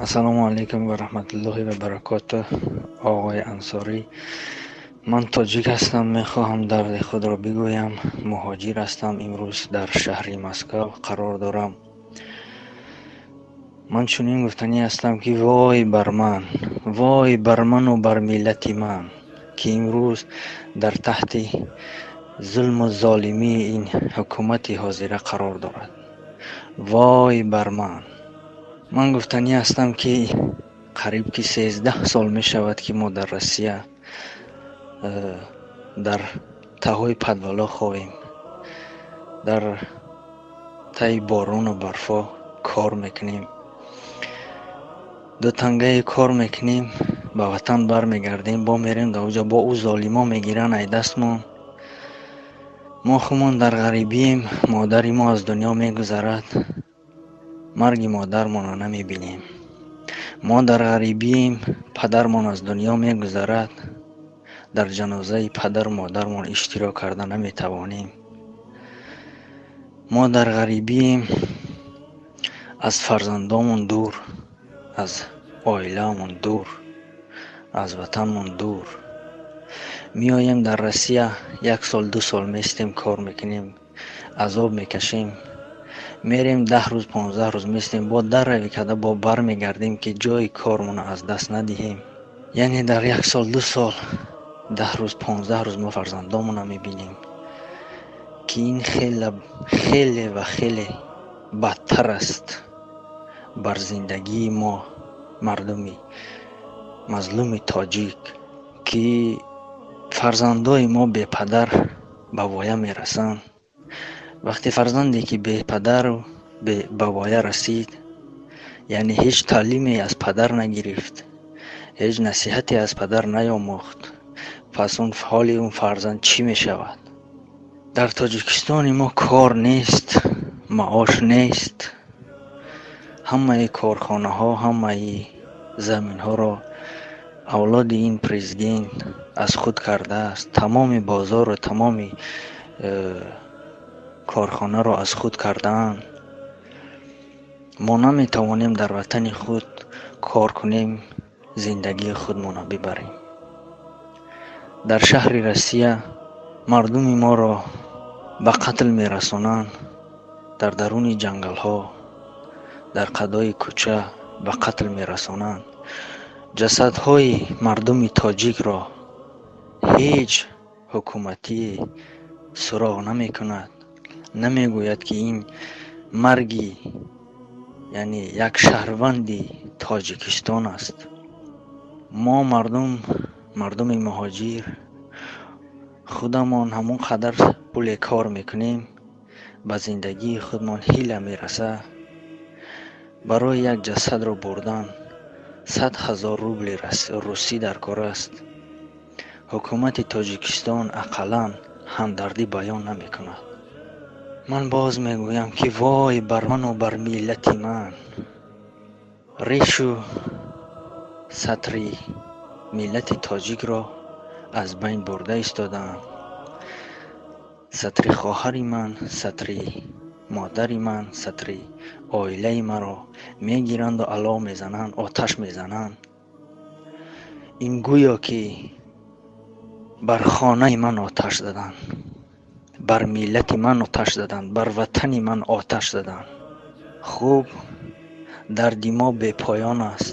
Ассалому алайкум ва раҳматуллоҳи ва баракотуҳ. Оғои Ансорӣ, ман тоҷик ҳастам, мехоҳам дарди худро бигӯям. Муҳоҷир ҳастам, имрӯз дар шаҳри Москва қарор дорам. Ман чунин гуфтанӣ ҳастам, ки вой бар ман, вой бар ману бар миллати ман, ки имрӯз дар таҳти зулму золимии ин ҳукумати ҳозира қарор дорад. Вой бар ман. Ман гуфтанӣ ҳастам, ки қариб ки 13 сол мешавад, ки мо дар Россия дар таҳои подвало хобем, дар таи борону барфо кор мекунем, ду тангае кор мекунем, ба ватан бармегардем, бо мерем дар оҷо, бо ӯ золимо мегиранд ай дастмон. Мо хумон дар ғарибием, модари мо аз дунё мегузарад, марги модармонро намебинем. Мо дар ғарибием, падармон аз дунё мегузарад, дар ҷанозаи падару модармон иштирок карда наметавонем. Мо дар ғарибием, аз фарзандомон дур, аз оилаамон дур, аз ватанмон дур. Меоем дар Россия, як сол, 2 сол местем, кор мекунем, азоб мекашем, мерем, 10 рӯз, 15 рӯз местем, бо дарравӣ карда бо бармегардем, ки ҷои кормонро аз даст надиҳем. Яъне дар як сол, 2 сол, 10 рӯз, 15 рӯз мо фарзандомонро мебинем, ки ин хеле, хеле ва хеле бадтар аст бар зиндагии мо, мардуми мазлуми тоҷик, ки фарзандои мо бепадар ба воя мерасанд. Вақте фарзанде ки бепадару ба воя расид, яъне ҳеҷ таълиме аз падар нагирифт, ҳеҷ насиҳате аз падар наёмӯхт, пас он ҳоли он фарзанд чӣ мешавад? Дар Тоҷикистони мо кор нест, маош нест. Ҳамаи корхонаҳо, ҳамаи заминҳоро авлоди ин президент аз худ кардааст. Тамоми бозору тамоми корхонаро аз худ кардаанд. Мо наметавонем дар ватани худ кор кунем, зиндагии худмонро бибарем. Дар шаҳри Россия мардуми моро ба қатл мерасонанд, дар даруни ҷангалҳо, дар қадои кӯча ба қатл мерасонанд. Ҷасадҳои мардуми тоҷикро ҳеҷ ҳукуматие суроғ намекунад, намегӯяд, ки ин марги, яъне, як шаҳрванди Тоҷикистон аст. Мо мардум, мардуми муҳоҷир, худамон ҳамон қадар пуле кор мекунем, ба зиндагии худмон ҳила мерасад. Барои як ҷасадро бурдан 100 000 рубли русӣ дар кор аст. Ҳукумати Тоҷикистон ақаллан ҳамдардӣ баён намекунад. Ман боз мегӯям, ки вой бар ману бар миллати ман. Решу сатри миллати тоҷикро аз байн бурда истодаанд. Сатри хоҳари ман, сатри модари ман, сатри оилаи маро мегиранду алов мезананд, оташ мезананд. Ин гӯё ки бар хонаи ман оташ заданд, бар миллати ман оташ заданд, бар ватани ман оташ заданд. Хуб, дарди мо бепоён аст.